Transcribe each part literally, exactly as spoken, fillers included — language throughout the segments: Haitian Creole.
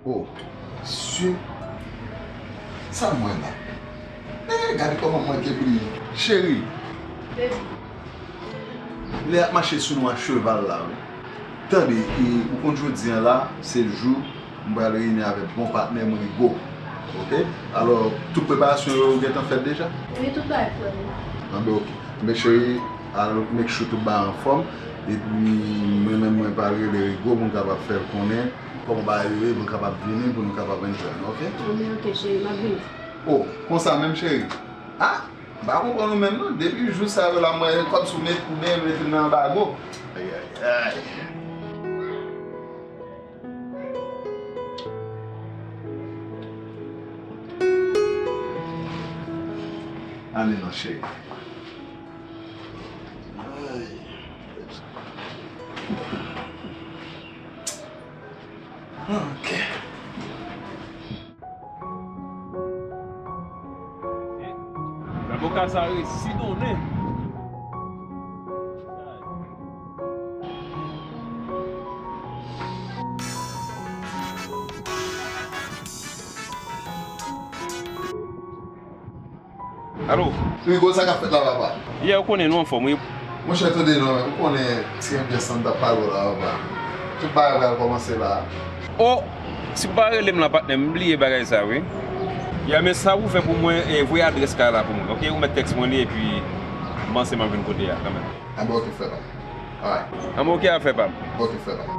Oh, sye, sa m wè la? Eh, gade kòman m manke pou li. Cheri, lè y ap mache sou nou a cheval la, wi. Tande, e, ou konn jodi a la, se jou m pral reyini avèk bon patnè m, Rigo. Oke? Alò, tout preparasyon yo gentan fèt deja? Wi, tout bagay prè, wi. Anben, oke. Anben, cheri, al make sure tout bagay anfòm. Epi, mwen menm, mwen pral rele Rigo pou m kapab fè l konnen kòman bagay yo ye, pou l kapab vini, pou nou kapab enjoy nou, oke? Anben, oke, cheri, m ap vini. Oh, konsa menm, cheri? Ah! M pa konprann ou menm non. Depi jou sa yo la, mwen kòmsi ou met, ou benyen mete m nan anbago. Ay, ay, ay. Ale non, cheri. Ay. Ok. Zaboka sa resi donnen. Alo? Rigo, sa k ap fèt la, papa? Yeah, ou konnen nou anfòm, wi. Monchè, tande non, ou konnen ti enbyans lan m t ap pale w la, papa. Tout bagay pral kòmanse la. Oh, si w pa rele m la, patnè, m bliye bagay sa, wi. Yeah, men sa pou fè pou mwen, eh, voye adrès kay la pou mwen, oke? Ou mèt tèks mwen li, epi m panse m ap vin kote a, kanmenm. Anben, oke, frè pa m. Alright. Anben, oke, afè pa m. Oke, frè pa m.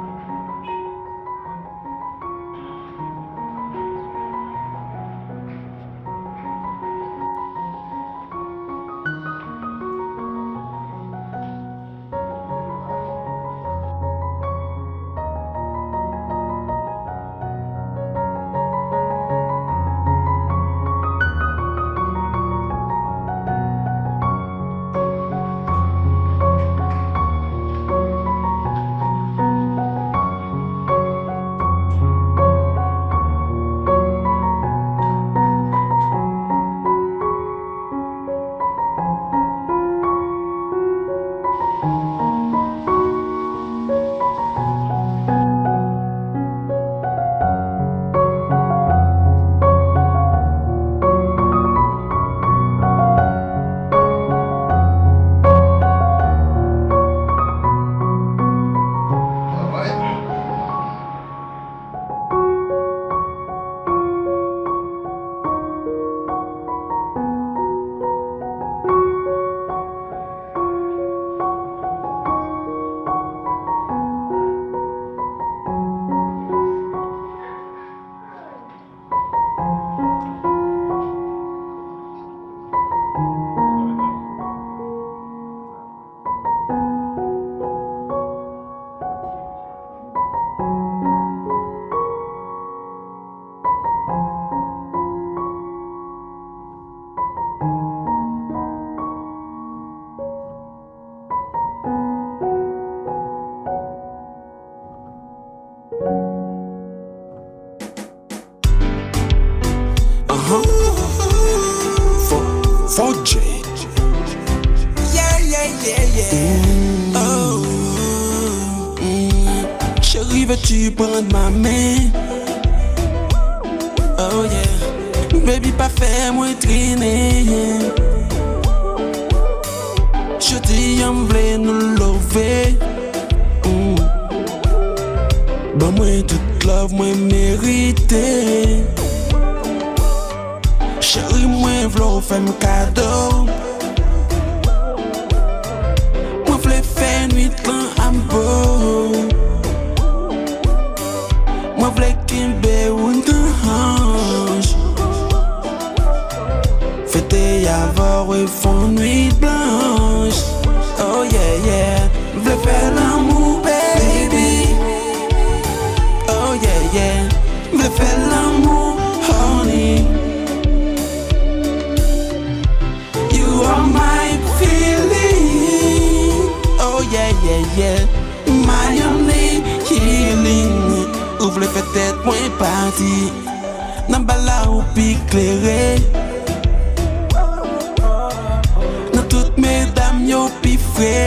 Ahn. Fò, fò J. Yeah, yeah, yeah, yeah. Oh, mm. Chérie, veux-tu prendre ma main? Oh yeah. Baby, pa fè mwen trennen. Jodi a m vle nou love. Mm. Ban mwen tout love mwen merite. Cheri, mwen vle w fè m kado. Mwen vle fè nwit lan ak ou. Mwen vle kenbe w nan hanch. Fete avè w e fè w nwit blanch. Oh yeah, yeah. M vle fè lanmou, baby. Oh yeah, yeah. M vle fè lanmou, honey. You are my feeling. Oh yeah, yeah, yeah. My only healing. Ou vle fè tèt mwen pati. Nan bal la ou pi klere. Nan tout medam yo pi fre.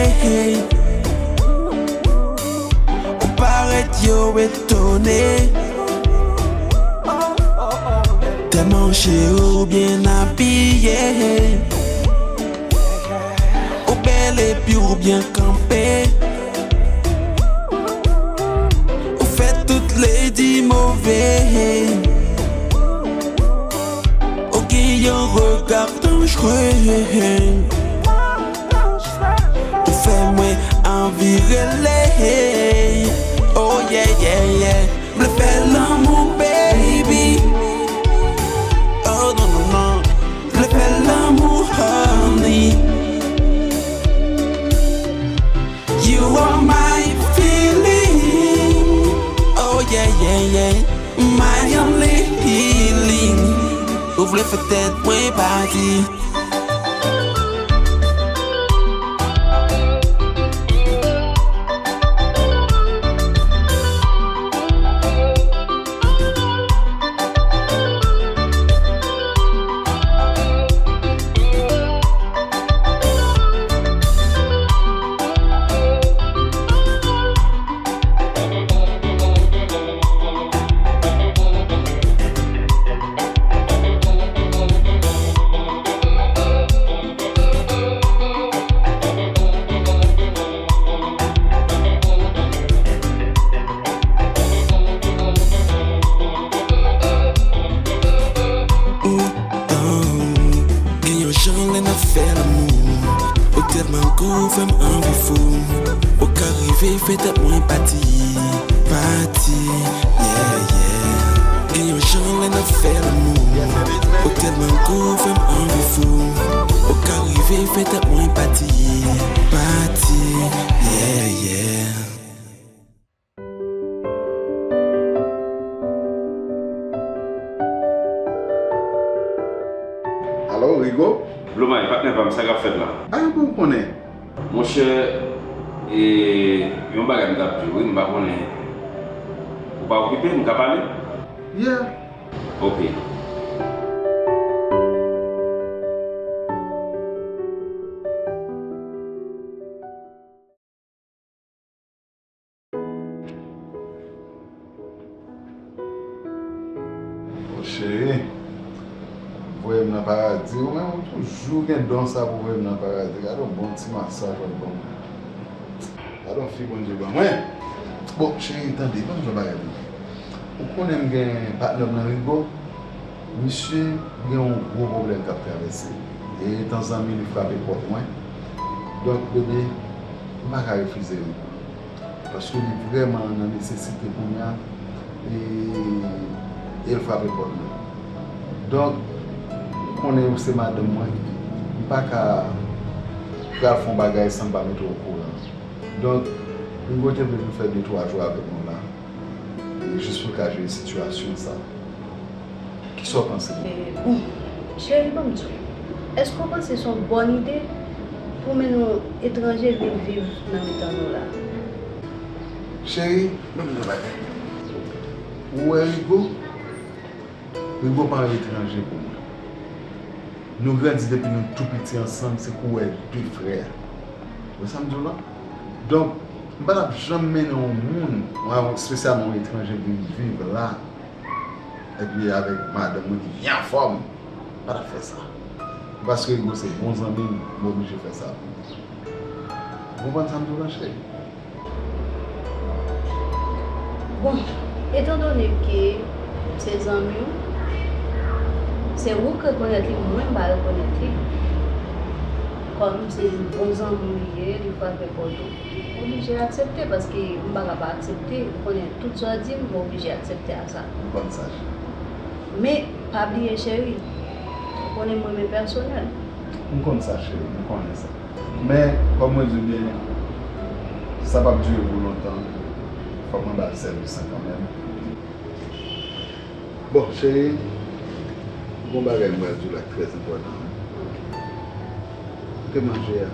Ou parèt yo etone. Tèlman cheri w byen abiye. Ou bèl epi w byen kanpe. Ou fè tout lady move. Ou gen yon rega danjre. Ou fè mwen anvi rele. Oh yeah, yeah, yeah. M vle fè lanmou, baby. Oh, non, non, non. M vle fè lanmou, honey. You are my feeling. Oh, yeah, yeah, yeah. My only healing. Ou vle fè tèt mwen pati. Ou, oh, gen yon jan lè n ap fè lanmou. Ou tèlman gou, fè m anvi fou. Ou ka rive fè tèt mwen pati, pati, yeah, yeah. Gen yon jan lè n ap fè lanmou. Ou tèlman gou, fè m anvi fou. Ou ka rive fè tèt mwen pati, pati, yeah, yeah. Alo, Rigo? Blomay, patnè pa m, sa k ap fèt la? A, bon, ou konnen. Monchè, e, yon bagay m t ap di w, wi, m pa konnen. Ou pa okipe, m ka pale? Yeah. Ok. O cheri, voye m nan paradi. Ou menm, ou toujou gen don sa pou voye m nan paradi. Gade yon bon ti masaj w ap ban mwen. Gade yon fi Bondye ban mwen. Bon, cheri, tande, ban m di w bagay pou ou. Ou konnen m gen patnè m nan Rigo. Misye gen yon gwo pwoblèm k ap travèse. E tanzanmi li frape pòt mwen. Donk, bebe, m pa ka refize li. Paske li vrèman nan nesesite kounye a. E, e l frape pòt mwen. Donk, ou konnen ou se madanm mwen. M pa ka pral fè yon bagay san m pa mete w okouran. Donk, Rigo te vle vin fè de twa jou avèk nou la. E jis pou l ka jere sitiyasyon sa. Kisa w panse? E, bon, cheri, ban m di w, èske w panse se yon bòn ide pou w mennen yon etranje vin viv nan mitan nou la? Cheri, ban m di w bagay. Ou wè Rigo? Rigo pa yon etranje pou mwen. Nou grandi depi nou tou piti ansanm, se kou wè de frè. Ou wè sa m di w la? Donk, m pa t ap janm mennen yon moun, yon, espesyalman yon etranje, vin viv la. Epi avèk madanm mwen ki byen anfòm, m pa t ap fè sa. Paske Rigo se bon zanmi m, m oblije fè sa pou li. Ou konprann sa m di w la, cheri? Bon, etandone ke se zanmi w, se ou k rekonèt li, mwen m pa rekonèt li. Kòm se yon bon zanmi w li ye, li frape pòt ou, ou oblije aksepte, paske m pa ka pa aksepte. Ou konnen tout sa w di m, m oblije aksepte a sa. M konn sa, cheri. Men, pa bliye, cheri, ou konnen m renmen pèsonèl. M konn sa, cheri, m konnen sa. Men, kòm mwen di w byen, sa p ap dire pou lontan. Fòk mwen ba l sèvis lan kanmenm. Bon, cheri, gon bagay m pral di w la k trè enpòtan, wi. Kote manje a?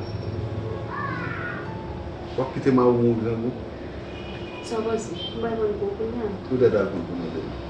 W ap kite mari w yon grangou? Sa w panse? M pral pran pou w kounye a. Ou ta dwe al pran pou mwen, bebe.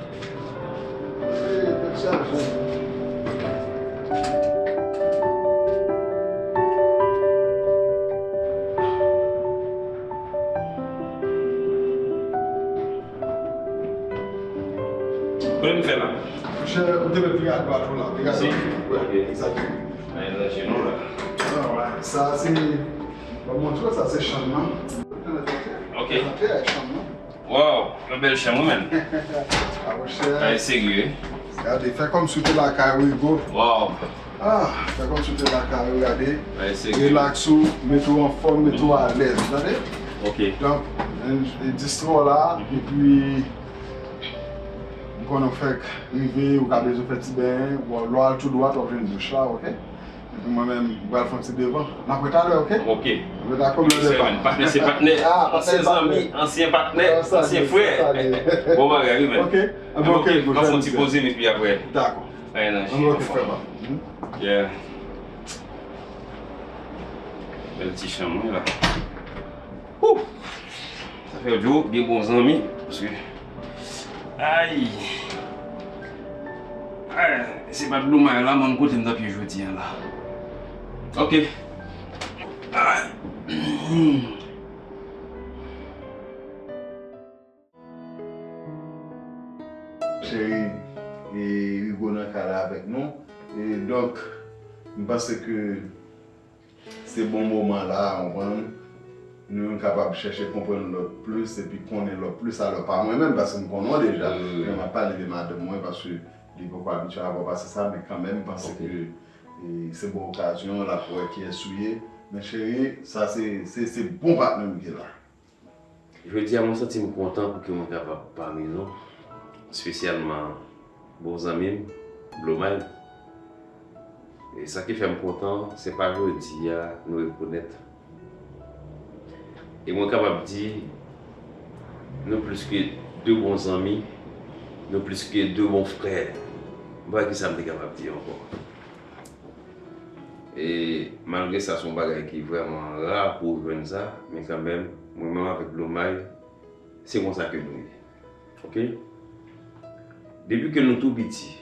Ey, tèt chaje. Kote m fè la? Monchè, ou te met piga dwat ou la. Piga dwat. Wi, egzakteman. Nan jenou la. Sa se, ban m montre w, sa se chanm nan. Ok. Chanm nan. Wow, yon bèl chanm wi menm. A monchè. Bagay serye. Gade, fè kòmsi w te lakay ou, Hugo. Wow. Ah, fè kòmsi w te lakay ou, gade. Bagay serye. Relax ou, mete w anfòm, mete w alèz, tande? Ok. Donk, en, en, distri w la, epi m konnen w fèk rive, ou ka bezwen fè ti benyen, bon, lè w al tou dwat, w ap jwenn douch la, ok? Epi mwen menm, m pral fè yon ti devan. N ap wè talè, ok? Ok. N ap wè talè, kòm lè depa. Patnè se patnè. Ansyen zanmi, ansyen patnè, ansyen frè. Bon bagay, wi, men. Ok. Anben, ok, m ap fè yon ti poze, epi apre. Dakò. Anben, ok, frè pa. Yeah. Bèl ti chanm, wi, la. Woo! Sa fè di w gen bon zanmi, paske, ay! Ay, se pa dlo may la, mwen kote m t ap ye jodi a la. Ok. Ay. Cheri, e Hugo nan kay la avèk nou. E donk, m panse ke se bon moman la, ou konprann? Nou menm kapab chèche konprann lòt plis epi konnen lòt plis, alò pa mwen menm, paske m konnen w deja. Wi, wi, wi. Men m ap pale de madanm mwen, paske li poko abitye avè w pase sa, men kanmenm, m panse ke, e, se bon okazyon, l ap wè kiyès ou ye. Men cheri, sa se, se, se bon patnè m gen la. Jodi a, mwen santi m kontan pou ke mwen kapab pami nou, espesyalman bon zanmi m, Blomay. E sa ki fè m kontan, se pa jodi a nou rekonèt. E mwen kapab di, nou plis ke de bon zanmi, nou plis ke de bon frè. M pa wè kisa m te kapab di ankò. E malgre sa, se yon bagay ki vrèman ra pou w jwenn sa, men kanmenm, mwen menm avèk Blomay, se konsa ke nou ye. Ok? Depi ke nou tou piti,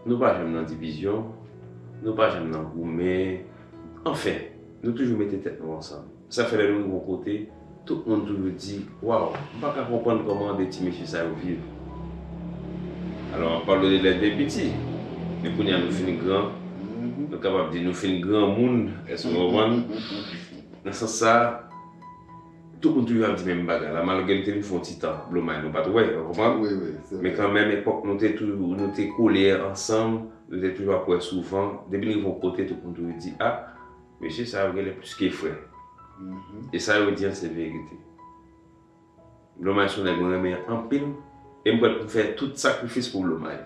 nou pa janm nan divizyon, nou pa janm nan goumen, anfen, nou toujou mete tèt nou ansanm. Sa fè lè nou rive yon kote, tout moun toujou di, waw, m pa ka konprann kòman de ti mesye sa yo viv. Alò, m ap pale de lè n te piti. Men kounye a nou fin gran, nou kapab di nou fin granmoun, èske w konprann? Nan sans sa, tout moun toujou ap di menm bagay la, malgre n te vin fè yon ti tan, Blomay, nou pa t wè, w konprann? Wi, wi, se vre. Men kanmenm, epòk nou te toujou, nou te kole ansanm, nou te toujou ap wè souvan. Depi n rive yon kote, tout moun toujou di, a, mesye sa yo genlè plis ke frè. E sa yo di an se verite. Blomay se yon nèg mwen renmen anpil, e m prèt pou m fè tout sakrifis pou Blomay.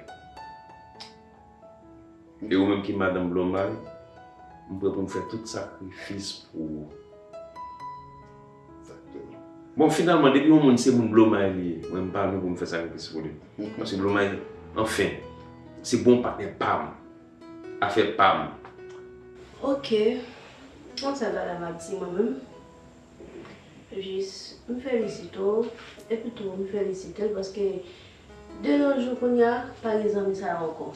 E ou menm ki madanm Blomay, m prè pou m fè tout sakrifis pou ou. Bon, finalman, depi yon moun se moun Blomay li ye, mwen m pa vle pou m fè sakrifis pou li. Paske Blomay, anfen, se bon patnè pa m. Afè pa m. Ok. Yon sèl bagay m ap di mwen menm. Jis, m felisite w, epi tou, m felisite l paske de nos jours kounye a, pa gen zanmi sa yo ankò.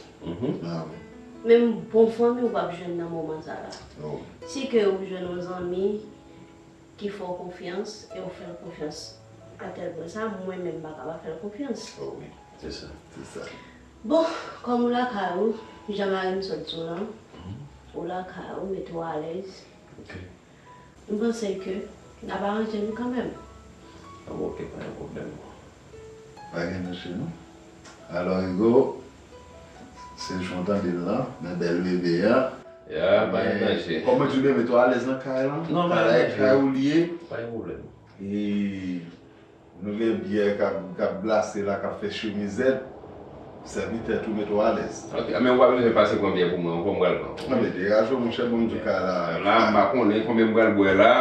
Menm bon fanmi ou p ap jwenn nan moman sa la. Si ke ou jwenn yon zanmi ki fè w konfyans e ou fè l konfyans a tèl pwen sa, mwen menm m pa ka pa fè l konfyans. Se sa. Bon, kòm ou lakay ou, jan mari m sot di w lan, ou lakay ou, mete w alèz. Ok. M panse ke n ap aranje nou kanmenm. Ah, bon, ok, pa gen pwoblèm. Pa gen danje, non. Alò, Rigo, se jan w tande l lan, men bèl bebe a. Ya, pa gen danje. Kòman di bebe, twò alèz nan kay lan? Non, pa gen danje. Kay ou li ye? Pa gen pwoblèm. E nou gen byè k ap, k ap glase la, k ap fè chemizèt. Sèvi tèt ou, mete w alèz. Ok, men ou pa bezwen pase pran byè pou mwen, ou konn m pral pran. Non, men degaje w, monchè, bon, m di w kay la. La, m pa konnen konbyen m pral bwè la,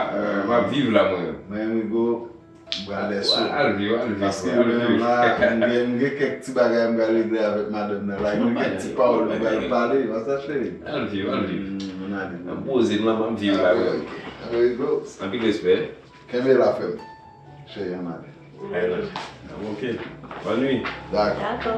m ap viv la, mwen menm. Mwen, Rigo, m pral lèse w. Al viv, al viv, al viv. Paske mwen menm la, m gen, m gen kèk ti bagay m pral regle avèk madanm nan la. M gen kèk ti pawòl m pral pale, pa sa, cheri? Al viv, al viv. M ale. M poze m la, m ap viv la, mwen. Ok, ok. Anpil respè. Kenbe la, frè m. Cheri, ann ale. Ay, non. Ok. Bòn nwi. Dakò. Dakò.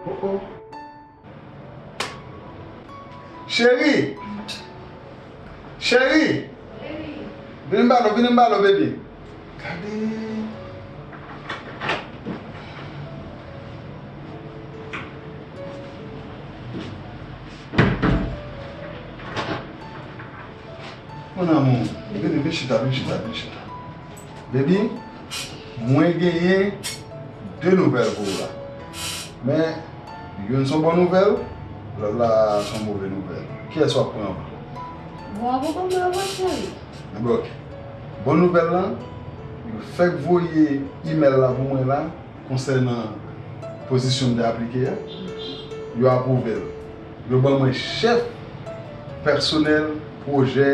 Oh, oh. Cheri! Cheri! Vini m pale w, vini m pale w, baby. Gade. Mon amour, vini, vin chita, vin chita, vin chita. Baby, mwen genyen de nouvèl pou ou la. Men, youn se yon bon nouvèl, lòt la se yon move nouvèl. Kiyès w ap pran anvan? Bon, avan pou mwen avan, cheri. Enben, ok. Bon nouvèl lan, yo fèk voye imèl la pou mwen la, konsènan pozisyon m te aplike a, yo apwouve l. Yo ban mwen chèf pèsonèl pwojè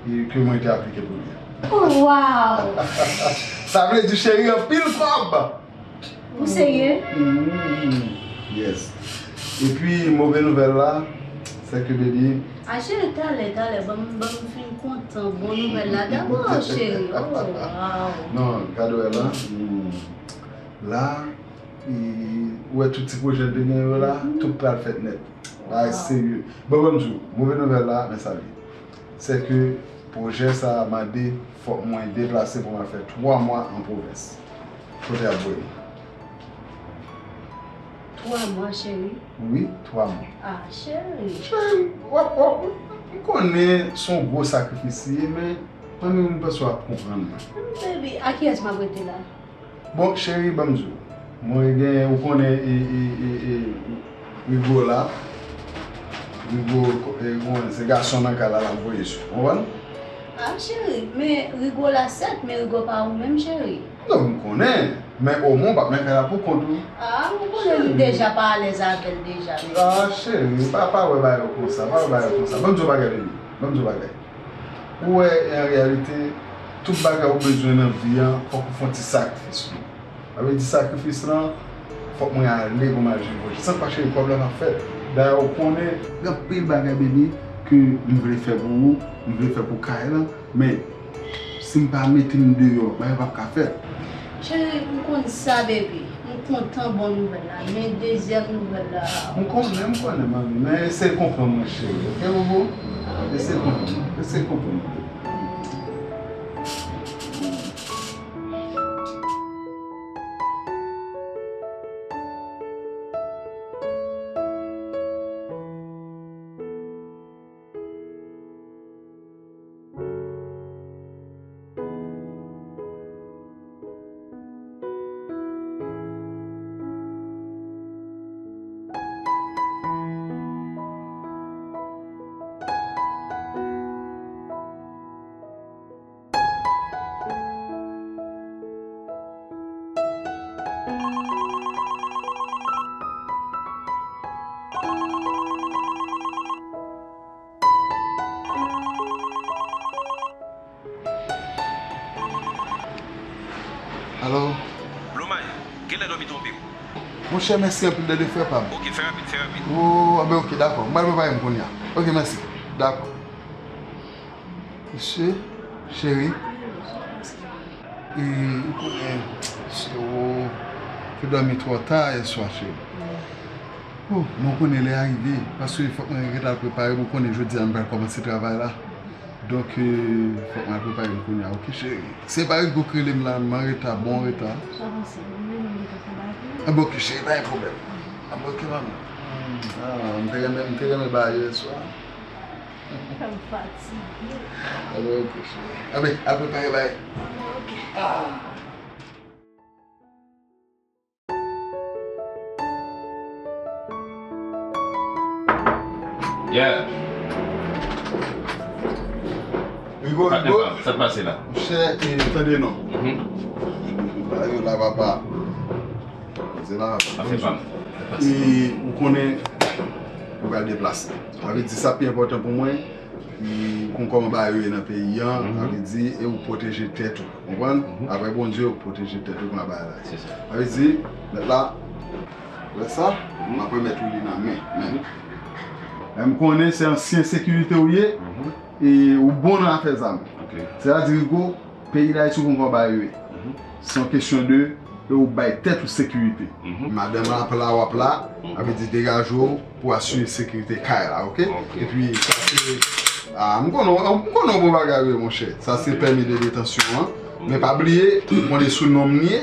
e ke mwen te aplike pou li a. Oh, wow! Sa vle di, cheri, anpil kòb! Ou serye? Mm, yes. Epi, move nouvèl la, se ke, baby. Ah, cheri, talè, talè, ban m, ban m fin kontan bon nouvèl la dabò, cheri. Oh, wow. Non, gade wè la. Mm. La, e, ou wè tout ti pwojè n te gen yo la, tout pral fèt nèt. Bagay serye. Bon, ban m di w, move nouvèl la, men sa l ye. Se ke pwojè sa a mande fòk mwen deplase pou m al fè twa mwa an pwovens. Kote y ap voye m? Twa mwa, cheri? Wi, twa mwa. Ah, cheri. Cheri, w ap, w ap, m konnen se yon gwo sakrifis li ye, men mwen menm m panse w ap konprann mwen. Baby, a kiyès m ap rete la? Bon, cheri, ban m di w. Mwen gen, ou konnen, e, e, e, e, Rigo la. Rigo, e, ou konnen, se gason nan kay la, l ap voye sou. Ou konprann? Ah, cheri, men Rigo la sèt, men Rigo pa ou menm, cheri. Non, m konnen. Men omwen, w p ap nan kay la pou kont ou. Ah, ou konnen m deja pa alèz avè l deja, men. Ah, cheri, pa, pa wè bagay yo konsa, pa wè bagay yo konsa. Ban m di w bagay, baby. Ban m di w bagay. Ou wè, an reyalite, tout bagay ou bezwen nan vi an, fòk ou fè yon ti sakrifis pou li. Sa vle di sakrifis lan, fòk mwen ale pou m al jwenn pwojè. San pa cheri, kòb la p ap fèt. Dayè, ou konnen, gen anpil bagay, baby, ke m vle fè pou ou, m vle fè pou kay lan, men si m pa mete m deyò, bagay p ap ka fèt. Cheri, m konn sa, baby. M kontan bon nouvèl la, men dezyèm nouvèl la. M konnen, m konnen, manmi, men eseye konprann mwen, cheri, ok, bobo? Eseye konprann mwen, eseye konprann mwen. Alo? Blomay, genlè dòmi twonpe w. Monchè, mèsi anpil, dède frè pa m. Ok, fè rapid, fè rapid. O, anben, ok, dakò. M pral prepare m kounye a. Ok, mèsi. Dakò. Mesye, cheri, e, ou konnen, se ou te dòmi twò ta yè swa, cheri. O, mwen konnen lè a rive, paske fòk mwen gentan al prepare m, ou konnen jodi a m pral kòmanse travay la. Donk, euh, fòk m al prepare m kounye a, oke, cheri? Se pa Rico k rele m la, m an reta, bon reta. Sa pase, mwen menm, mwen pa ka ba pou. Ah, bon, oke, cheri, pa gen pwoblèm. Ah, bon, oke, manmi. Ah, m te renmen, m te renmen ba yè swa. M fatige. Ah, bon, oke, cheri. Ah, ben, al prepare bay. Ah, bon, oke. Ah. Yeah. Rico, Rico. Sa k pase la? Monchè, e, tande non. Mhm. Bagay yo la, papa. Se la, papa. Afè pa m. E, ou konnen, ou pral deplase. Sa vle di sa pi enpòtan pou mwen. Ou konn kòman bagay yo ye nan peyi an, sa vle di, e ou pwoteje tèt ou, konprann? Apre Bondye, ou pwoteje tèt ou nan bagay la. Se sa. Sa vle di, mèt la, wè sa, m ap remèt ou li nan men, men. Men m konnen se ansyen sekirite ou ye, e ou bon nan afè zam. Oke. Sètadi, Rico, peyi Dayiti, ou konn kòman bagay yo ye. Se yon kesyon de, e ou bay tèt ou sekirite. Madanm ap la, w ap la, sa vle di degaje w pou asire sekirite kay la, oke? Oke. Epi sa se, ah, m konnen, m konnen w bon bagay wi, monchè. Sa se pèmi de detansyon an. Men pa bliye, ou konnen sou non m li ye.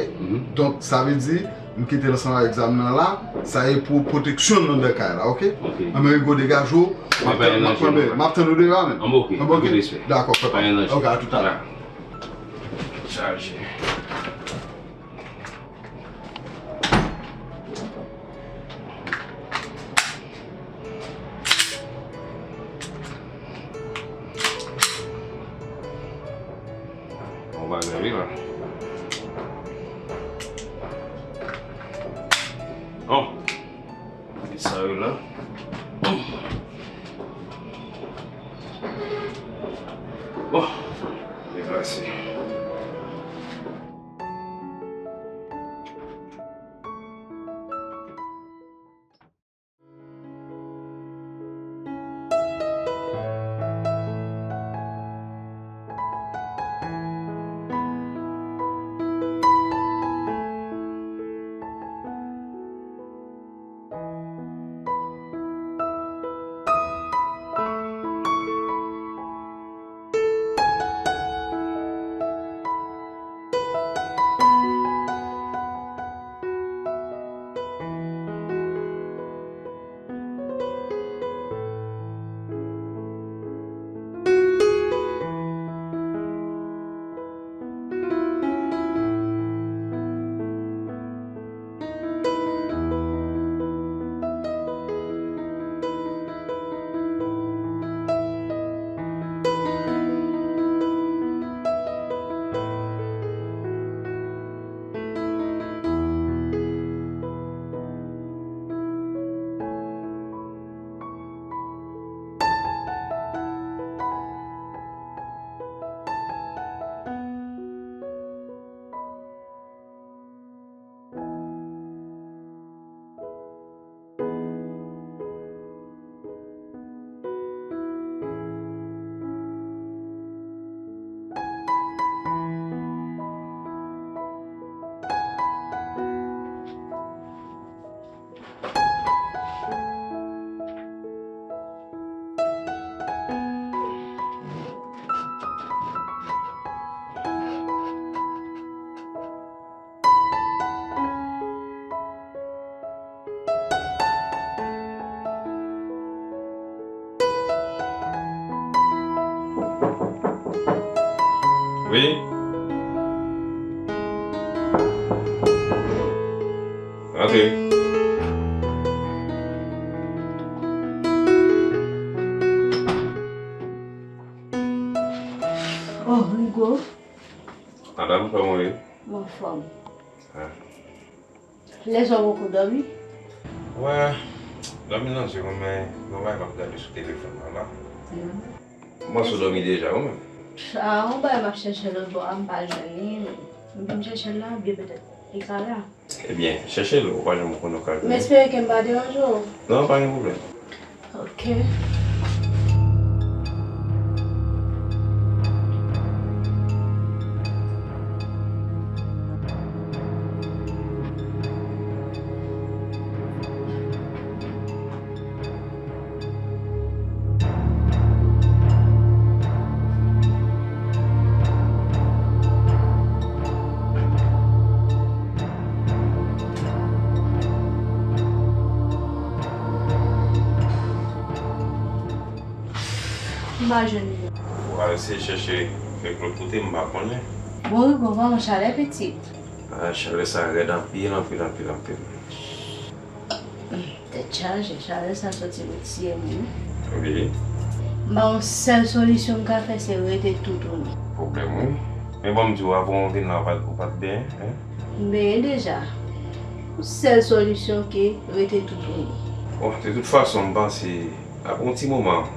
Donk, sa vle di, m kite l ansanm avèk zam nan la. Sa e pou pwoteksyon l anndan kay la, oke? Oke. Anben, Rico, degaje w. M ap tann, m ap tann, m ap tann ou deyò a menm. Anben, oke. Anben, oke. Dakò, papa. Oke, a toutalè. Chaje. Bon bagay wi la. Oh. Sa yo la. Bon. Deplase. Wi. Ok. Oh, Rigo. Madanm, kòman w ye? M anfòm. Ah. Lè sa w poko dòmi? Wè, dòmi nan zye mwen, men gen yon bagay m ap gade sou telefòn mwen la. M panse w dòmi deja, ou menm? A, yon bagay m ap chèche lòt bò a, m pa jwenn li. M vin chèche l la, oubyen petèt li ka la. Ebyen, chèche l, ou pa janm konnen w ka jwenn li. M espere ke m pa deranje w. Non, pa gen pwoblèm. Ok. M pa jwenn li. Ou al eseye chèche kèk lòt kote, m pa konnen. Bon, Rigo, kòman chalè, pitit? Ah, chalè sa rèd anpil, anpil, anpil, anpil. Tèt chaje, chalè sa soti retire m, wi. Wi. M pa yon sèl solisyon m ka fè, se rete toutouni. Pwoblèm, wi. Men bon, m di w, avan w vin la, ou pa t, ou pa t benyen, en? M benyen deja. Yon sèl solisyon ke rete toutouni. Bon, de tout fason, m panse, apre yon ti moman,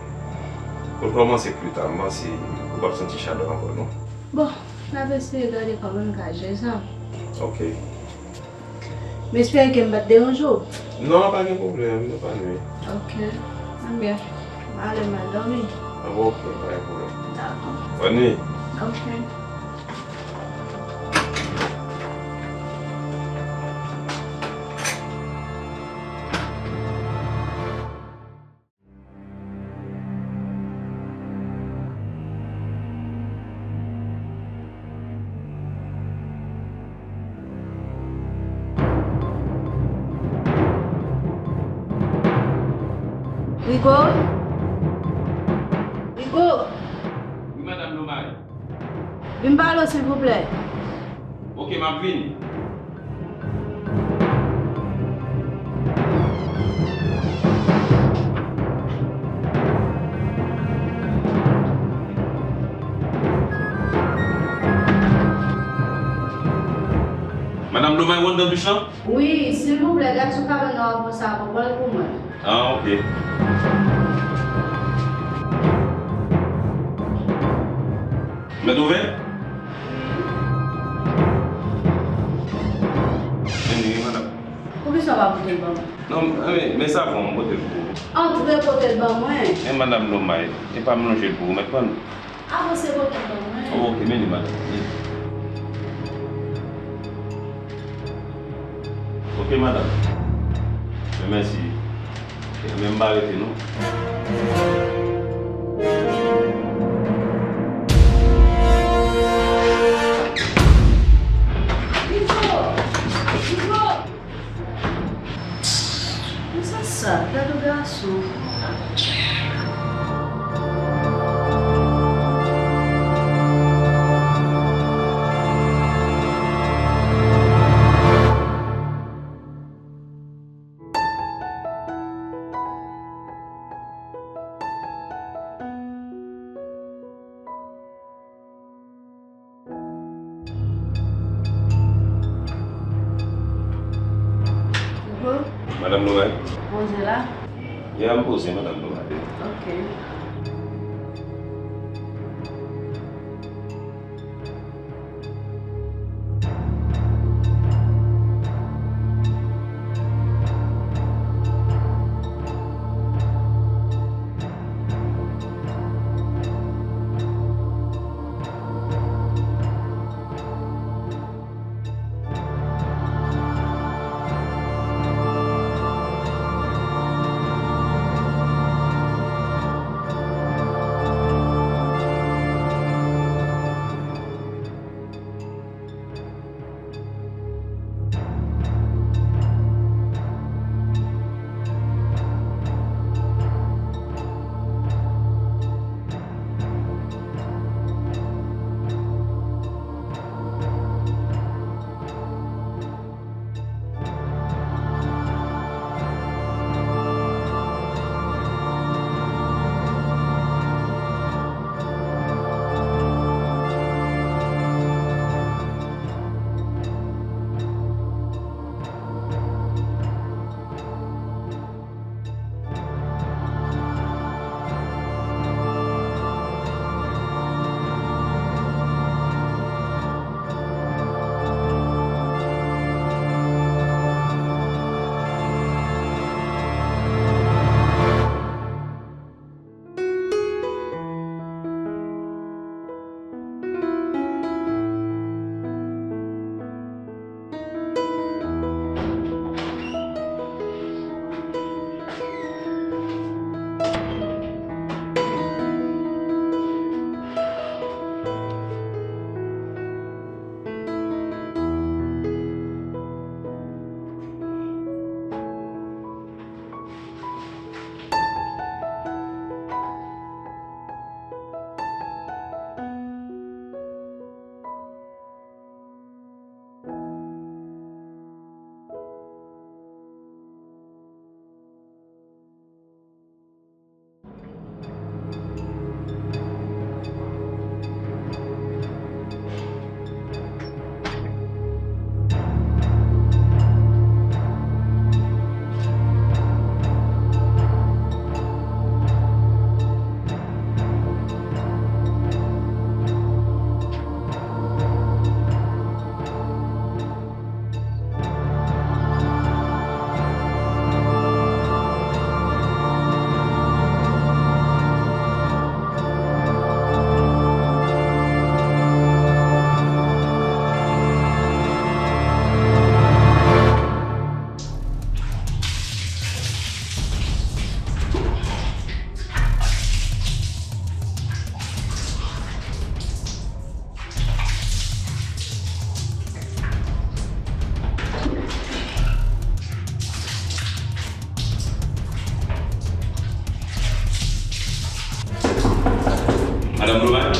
pou l kòmanse pli ta, m panse ou p ap santi chalè ankò, non. Bon, n ap eseye gade kòman n ka jere sa. Ok. M espere ke m pa t deranje w. Non, pa gen pwoblèm, nou pa nwi. Ok. Ebyen, m ale, m al dòmi. Ah, bon, ok, pa gen pwoblèm. Dakò. Bòn nwi. Ok. Rigo? Rigo? Wi, madanm Lomay. Vin pale w, silvouplè. Ok, m ap vini. Madanm Lomay, ou anndan douch lan? Wi, silvouplè, gad si w ka ban m yon avans avan, pran l pou mwen. Ah, ok. Mèt ouvè? Vini, wi, madanm. Poukisa w pa pote l ban mwen? Non, men, men savon, m pote l pou ou. Antre pote l ban mwen. Men madanm Lomay, e pa m lonje l pou ou, mèt pran l. Avanse pote l ban mwen. Oh, ok, men li, madanm. Men li. Ok, madanm. Men mèsi. Ok, men m pa rete, non. Izo! Izo! Konsa sa, gade yon gason. Coucou. Madanm Lomay? Poze la. Ya, m poze, madanm Lomay. Ok. Madanm Blomay?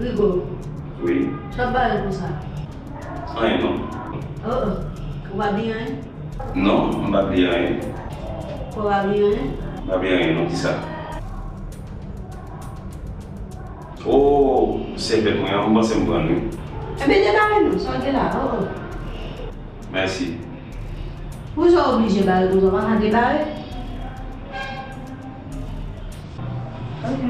Rigo. Wi. Sa w ap bare konsa? Anyen non. Oh, oh. Ou pa bliye anyen? Non, m pa bliye anyen. Ou pa bliye anyen? M pa bliye anyen non, kisa? Oh, sèvyèt mwen an, m panse m pran l wi. Ebyen debare non, sa w gen la, oh, oh. Mèsi. Poukisa w oblije bare konsa, w pa ka debare? Ok.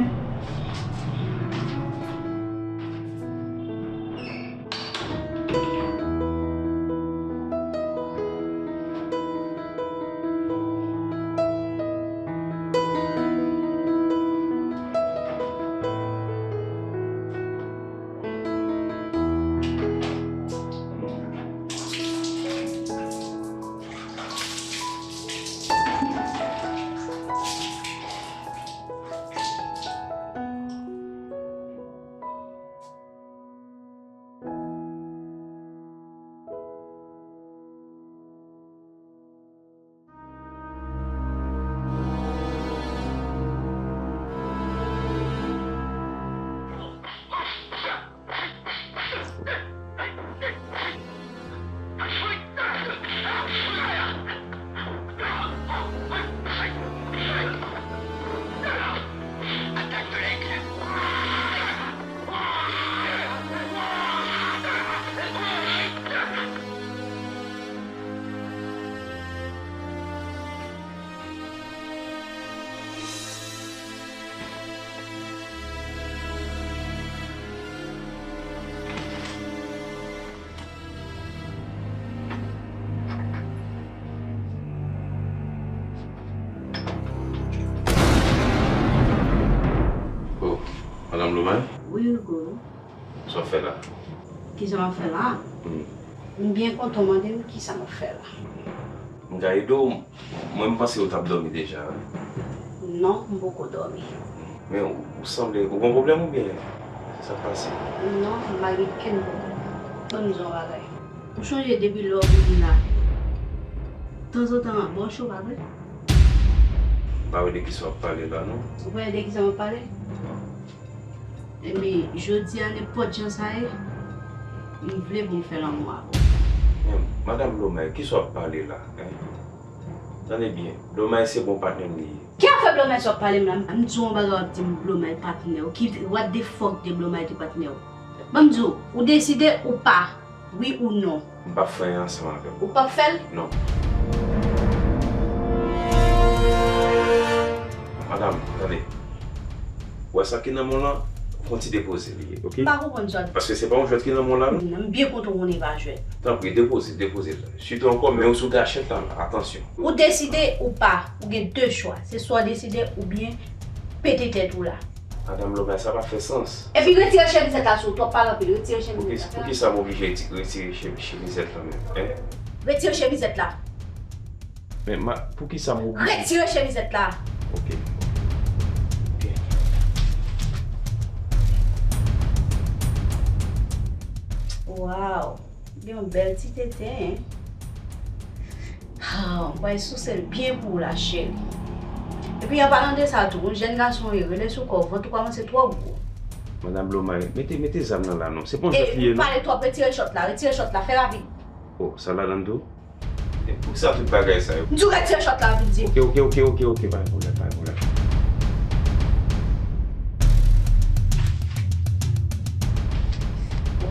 Oh, Madanm Blomay? Wi, Rigo. Sa w ap fè la? Kisa m ap fè la? Hmm. M byen kontan w mande m kisa m ap fè la. M ka ede w? Mwen, m panse ou t ap dòmi deja, wi. Non, m poko dòmi. Men ou, ou sanble, ou gen pwoblèm oubyen? Sa k pase? Non, m pa gen kenn pwoblèm. Ban m di w yon bagay. Ou chonje depi lè w vini la, tanzantan m ap ba w cho, pa vre? M pa wè de kisa w ap pale la, non. Ou pa wè de kisa m ap pale? Ebyen, jodi a, nenpòt jan sa ye, m vle pou m fè lanmou avè w. Men, Madanm Blomay, kisa w ap pale la, en? Tande byen, Blomay se bon patnè m li ye. Ki afè Blomay sa w ap pale m la? M di w yon bagay, w ap di m Blomay patnè w. Ki, what the fuck de Blomay ki patnè w? Ban m di w, ou deside ou pa. Wi ou non? M p ap fè anyen ansanm avè w. Ou p ap fè l? Non. Madanm, tande. Ou wè sa ki nan men w lan, fè yon ti depoze li ye, oke? M pa konprann sa. Paske se pa yon jwèt ki nan men w la, non. M byen kontan w konnen e pa jwèt. Tanpri, depoze, depoze l. Sitou ankò, men w sou gachèt la, atansyon. Ou deside ou pa, ou gen de chwa. Se swa w deside oubyen pete tèt ou la. Madanm Blomay, sa pa fè sans. Epi retire chemizèt la sou ou, twòp pale anpil, retire chemizèt la. Poukisa, poukisa m oblije ti-, retire che-, chemizèt la menm, en? Retire chemizèt la. Men ma-, poukisa m oblije? Retire chemizèt la. Oke. Oke. Waw. Gen yon bèl ti tete, en. Ah, m pral souse l byen pou w la, cheri. Epi, an palan de sa tou, yon jèn gason ye, rele sou kò w, vant ou kòmanse twò gwo. Madanm Blomay, mete, mete zam nan la non. Se pa yon jwèt li ye non. Ou pale twòp, retire chòt la, retire chòt la, fè rapid. Oh, sa ladan tou? E poukisa tout bagay sa yo? M di w retire chòt la, vin di. Oke, oke, oke, oke, oke, pa gen pwoblèm, pa gen pwoblèm.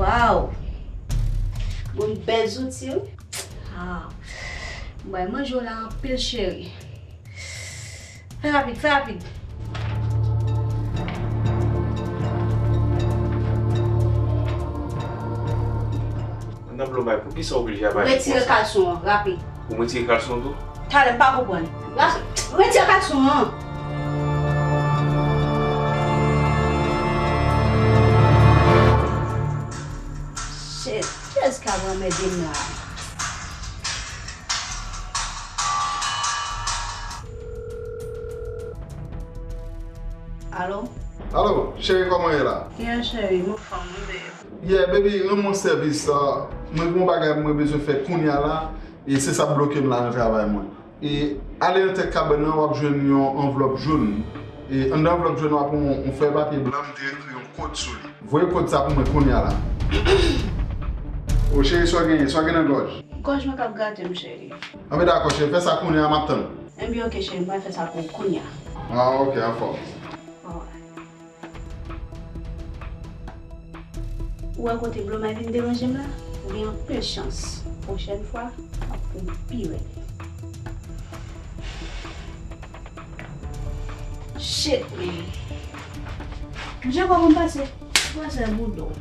Waw! Bon, bèl zouti, wi. Ah. M bay manje w la anpil, cheri. Fè rapid, fè rapid. Madanm Blomay, poukisa w oblije avale konsa? Retire kalson an, rapid. Pou m retire kalson tou? Talè, m pa konprann. Rapid, retire kalson an. Shit, kiyès k ap anmède m la? Alo? Alo, cheri, kòman w ye la? Yeah, cheri, m anfòm, wi, babe. Yeah, baby, rann mwen sèvis, uh, mwen gen yon bagay mwen bezwen fè kounye a la, e se sa k bloke m la nan travay mwen. E ale nan tèt kabann nan, w ap jwenn yon anvlòp jòn. E anndan anvlòp jòn nan, w ap wè yon, yon fèy papye blan, m te ekri yon kòd sou li. Voye kòd sa pou mwen kounye a la. O cheri, sa w genyen? Sa w gen nan gòj? Gòj mwen k ap grate m, cheri. Anben dakò, cheri, fè sa kounye a, m ap tann ou. Enben, oke, cheri, m pral fè sa pou ou kounye a. Ah, oke, anfòm. Alright. Ou wè kote Blomay vin deranje m la? Ou gen anpil chans. Pwochèn fwa, m ap pran pi rèd. Shit, man. Misye kòman pase? Pase boudon.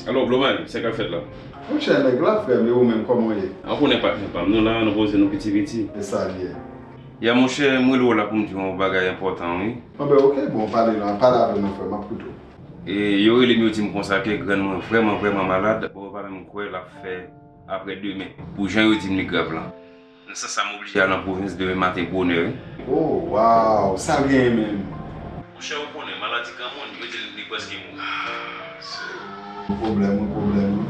Alò, Blomay, sa k ap fèt la? Monchè, nèg la, frè m, e ou menm, kòman w ye? An konnen patnè pa m, nou la, nou poze nou piti piti. E sa l ye? Ya, monchè, m rele w la pou m di w yon bagay enpòtan, wi. Anben, oke, bon, pale la, pale avè m, frè m, m ap koute w. E yo rele m, yo di m konsa ke grann mwen vrèman, vrèman malad, bon, yo pa menm kwè l ap fè aprè demen. Pou jan yo di m li grav lan. Nan sans sa, m oblije al nan pwovens demen maten bonè, wi. Oh, wow! Sa l genyen menm? Monchè, ou konnen, maladi granmoun, yo di l li prèske mouri. Ah, se yon pwoblèm, yon pwoblèm, wi.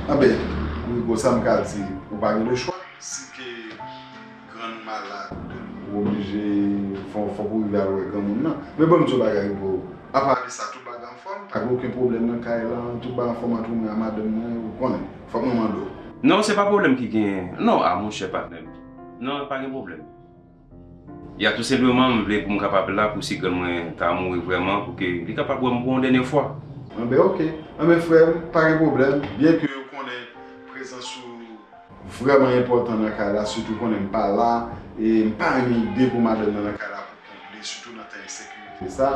Anben, Rigo, sa m ka di, ou pa gen lechwa. Si ke grann ou malad, ou oblije, fò, fòk ou rive al wè granmoun nan. Men bon, m di w bagay, Rigo. Apa de sa, tout bagay anfòm, pa gen okenn pwoblèm nan kay lan, tout bagay anfòm ant ou menm ak madanm mwen, ou konnen, fòk mwen mande w. Non, se pa pwoblèm ki genyen. Non, a monchè patnè m. Non, pa gen pwoblèm. Ya, tou senpleman, m vle pou m kapab la pou si grann mwen ta mouri vrèman, pou ke li kapab wè m pou yon dènye fwa. Anben, oke. Anben, frè m, pa gen pwoblèm. Byen ke yo konnen prezans ou vrèman enpòtan nan kay la, sitou konnen m pa la, e m pa renmen ide pou madanm nan nan kay la pou kont li, sitou nan tan ensekirite sa.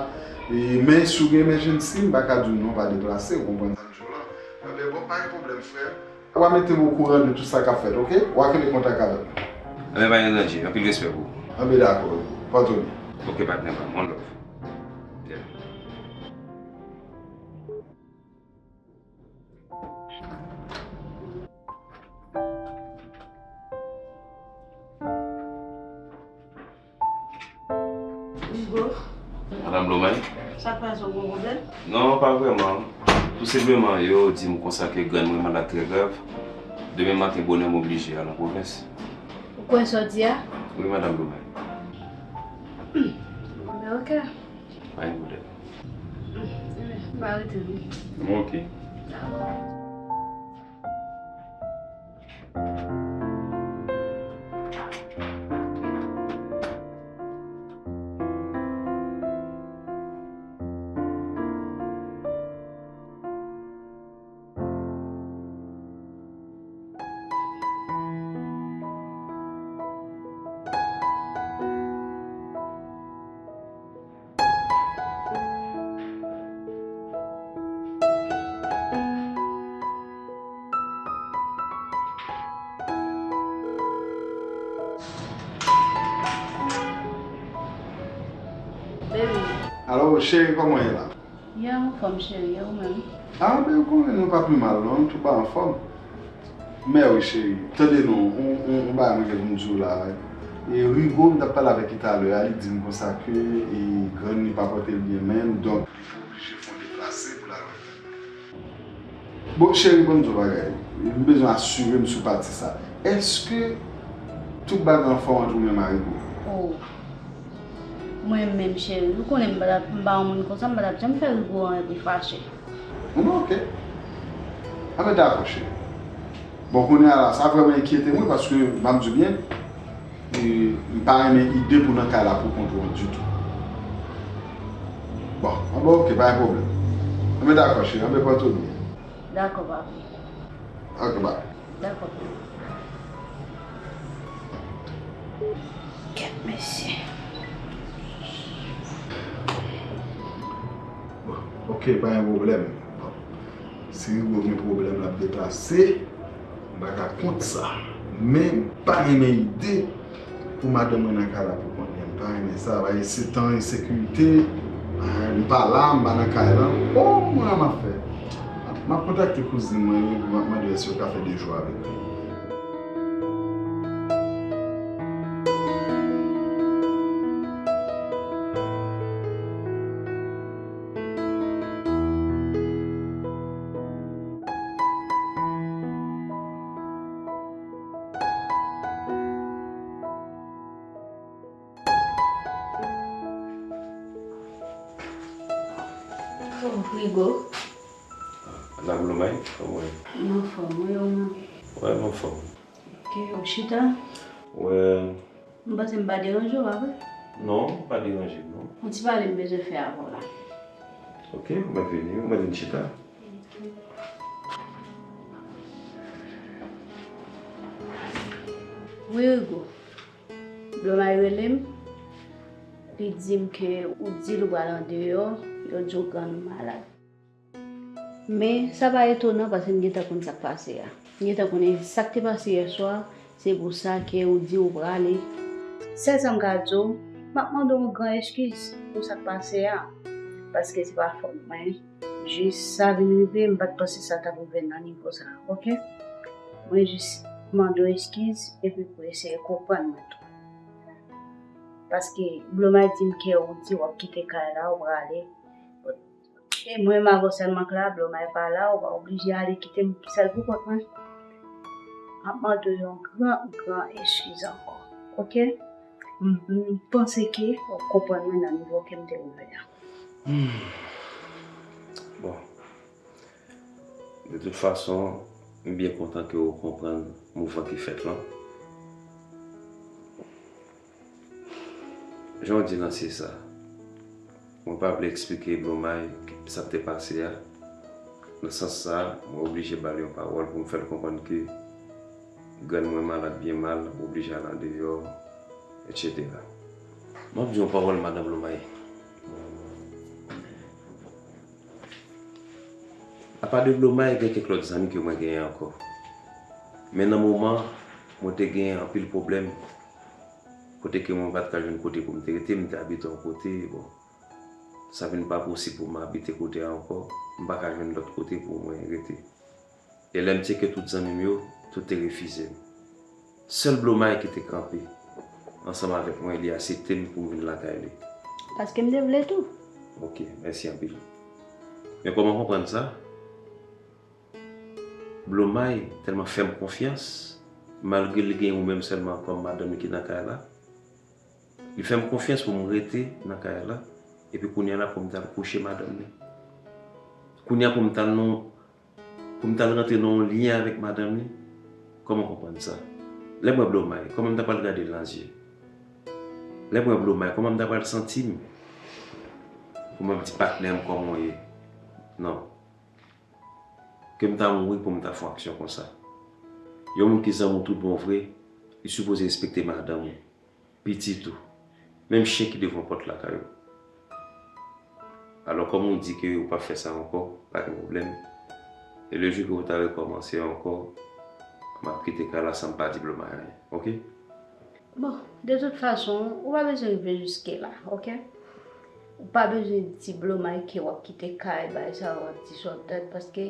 E, men si w gen emergency, m pa ka di w non, pa deplase, ou konprann sa m di w lan. Anben, bon, pa gen pwoblèm, frè m. W a mete m okouran de tout sa k ap fèt, oke? W a kenbe kontak avè m. Anben, pa gen danje, anpil respè pou ou. Anben, dakò, pòte w byen. Oke, patnè pa m, one love. Yeah. Rigo. Madanm Blomay? Sa k pase, ou gen pwoblèm? Non, pa vrèman. Tou senpleman, yo di m konsa ke grann mwen malad trè grav. Demen maten bonè, m oblije al nan pwovens. Ou kwè sa w di a? Wi, madanm Blomay. Enben, oke. Pa gen pwoblèm. Enben, m pa rete non. Oke. Dakò. Baby. Alò, cheri, kòman w ye la? Ye anfòm, cheri, e ou menm? Ah, ben, ou konnen nou pa pi mal, non, nou tou pa anfòm. Mè wi, cheri, tande non, on, on, on bagay mwen gen pou m di w la, wi. E Rigo, m t ap pale avèk li talè a, li di m konsa ke, e, grann li pa pote l byen menm, donk, li te oblije fè yon deplase pou l al wè grann li. Bon, cheri, ban m di w bagay. M bezwen asire m sou pati sa. Èske tout bagay anfòm ant ou menm ak Rigo? Oh, mwen menm, cheri, ou konnen m pa t ap, m pa yon moun konsa, m pa t ap janm fè Rigo anyen pou l fache. Bon, oke. Anben, dakò, cheri. Bon, kounye a la, sa vrèman enkyete mwen, paske, ban m di w byen, e, m pa renmen ide pou nan kay la pou kont ou an ditou. Bon, anben, oke, pa gen pwoblèm. Anben, dakò, cheri, anben, pòte w byen. Dakò, papi. Oke, bye. Dakò. Kèt mesye. Bon, oke, pa gen pwoblèm. Bon, si Rigo gen pwoblèm, l ap deplase, m pa ka kont sa. Men, m pa renmen ide pou madanm mwen nan kay la pou kont li. M pa renmen sa, bagay se tan ensekirite, ah, m pa la, m pa nan kay la. Oh, mwen, m ap fè. M ap kontakte kouzin mwen, m ap mande èske yo ka fè de jou avèk li. Oh, Rigo. Madam Blomay, kòman w ye? M anfòm, wi, ou menm? Wi, m anfòm. Ok, ou chita? Wi. M panse m pa deranje w, pa vre? Non, ou pa deranje m, non. Yon ti pale m bezwen fè avè w la. Ok, ou mèt vini, ou mèt vin chita. Wi, Rigo. Blomay rele m. Li di m ke ou di l ou pral andeyò, yo di w grann ou malad. Men, sa pa etonan paske m gentan konn sa k pase a. M gentan konnen sa k te pase yèswa, se pou sa ke ou di ou prale. Sèl sa m ka di w, m ap mande w yon gran eskiz pou sa k pase a. Paske se pa fòt mwen. Jis sa vin rive, m pa t panse sa t ap rive nan nivo sa, oke? Mwen jis mande w eskiz epi pou eseye konprann mwen tou. Paske Blomay di m ke ou di w ap kite kay la, ou prale. E mwen m avè w sèlman k la, Blomay pa la, ou pa oblije ale kite m sèl pou kont mwen. M ap mande w yon gran, gran eskiz ankò, oke? M, m panse ke w ap konprann mwen nan nivo ke m te rive a. Hmm. Bon. De tout fason, m byen kontan ke w konprann mouvman ki fèt lan. Jan w di lan se sa. Mwen pa vle eksplike Blomay sa k te pase a. Nan sans sa, mwen oblije ba l yon pawòl pou m fè l konprann ke grann mwen malad byen mal, m oblije al andeyò, etsetera. M ap di yon pawòl, madan Blomay. Apa de Blomay, gen kèk lòt zanmi ke mwen genyen ankò. Men nan moman, mwen te genyen anpil pwoblèm. Kote ke mwen pa t ka jwenn kote pou m te rete, m te abite yon kote, bon. Sa vin pa posib pou m abite kote a ankò, m pa ka jwenn lòt kote pou mwen rete. E lè m tcheke tout zanmi m yo, tout te refize m. Sèl Blomay ki te kanpe ansanm avèk mwen, li aksepte m pou m vin lakay li. Paske m te vle tou. Ok, mèsi anpil. Men kòman konprann sa? Blomay tèlman fè m konfyans, malgre li gen ou menm sèlman kòm madanm li ki nan kay la. Li fè m konfyans pou m rete nan kay la, epi kounye a la pou m t al kouche madanm li. Kounye a pou m t al nan, pou m t al rantre nan yon lyen avèk madanm li. Kòman konprann sa? Lè m wè Blomay, kòman m ta pral gade l nan zye? Lè m wè Blomay, kòman m ta pral santi m? Pou m ap di patnè m kòman w ye? Non. Ke m ta mouri pou m ta fè yon aksyon konsa. Yon moun ki zanmi w tout bon vre, li sipoze respekte madanm ou, pitit ou, menm chen ki devan pòt lakay ou. Alò, kòm ou di ke ou p ap fè sa ankò, pa gen pwoblèm. E le jou ke ou ta rekòmanse ankò, m ap kite kay la san m pa di Blomay anyen, oke? Bon, de tout fason, ou pa bezwen rive jiske la, oke? Ou pa bezwen di Blomay ke w ap kite kay, bagay sa yo, w ap di sa w ap dat, paske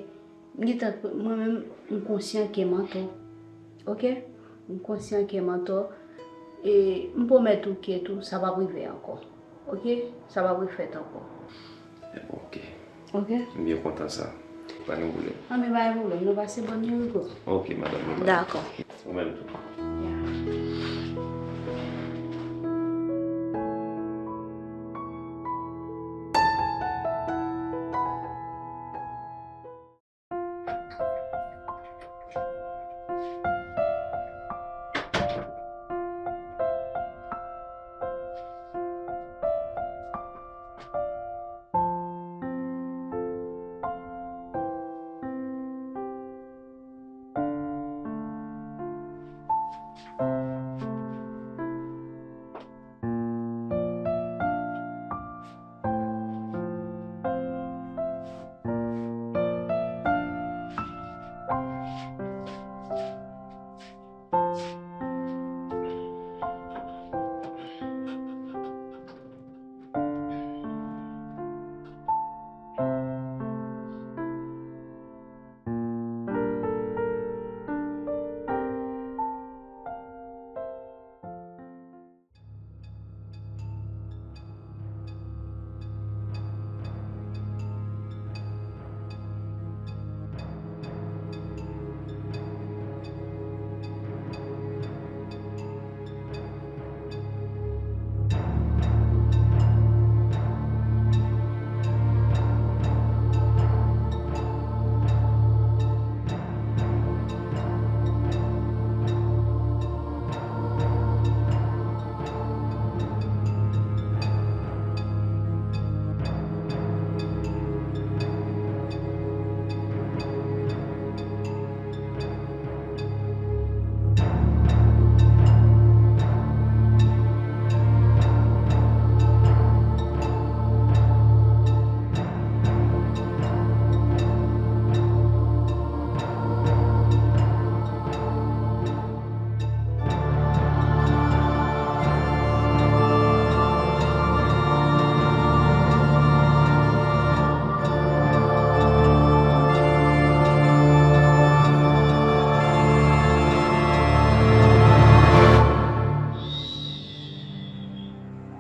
m gentan, mwen menm, m konsyan ke m antò, oke? M konsyan ke m antò, e m pwomèt ou ke tou, sa p ap rive ankò, oke? Sa p ap refèt ankò. Oke. Oke? M byen kontan sa. Pa gen pwoblèm. Anben, pa gen pwoblèm. Nou pase bòn nuit, Rigo. Oke, madanm Blomay. Dakò. Ou menm tou. Ya.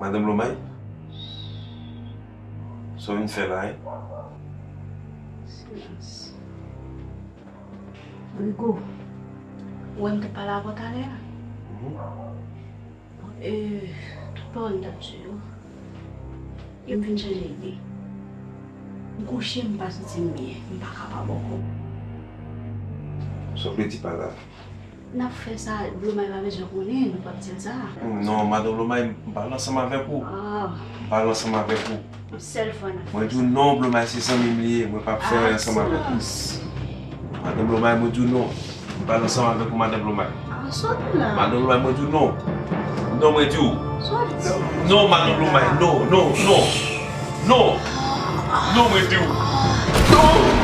Madanm Lomay? Sa w vin fè la, en? Silans. Rigo, ou wè m te pale avè w talè a? Mhm. Bon, e, tout pawòl m t ap di yo, yo m vin chanje ide. M kouche, m pa santi m byen, m pa kapab ankò. Sa w vle di pa la? N ap fè sa, Blomay pa bezwen konnen, nou p ap di l sa. Non, madanm Blomay, m pale ansanm avèk ou. Ah. M pale ansanm avèk ou. Yon sèl fwa n ap fè sa. Mwen di w non, Blomay se zanmi m li ye, mwen p ap fè anyen ansanm avèk ou. Silans. Madanm Blomay, mwen di w non. M pale ansanm avèk ou, madanm Blomay. Ah, sòt la. Madanm Blomay, mwen di w non. Non, mwen di w. Sòt. Non, madanm Blomay, non, non, non. Non. Non, mwen di w. Non.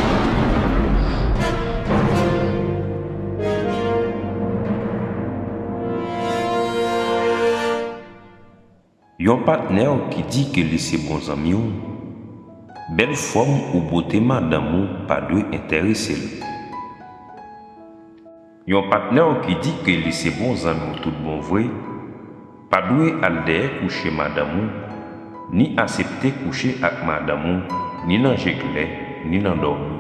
Yon patnè ki di ke li se bon zanmi w, bèl fòm ou bote madanm ou pa dwe enterese l. Yon patnè ki di ke li se bon zanmi w tout bon vre, pa dwe al dèyè kouche madanm ou, ni asepte kouche ak madanm ou, ni nan je klè, ni nan dòmi.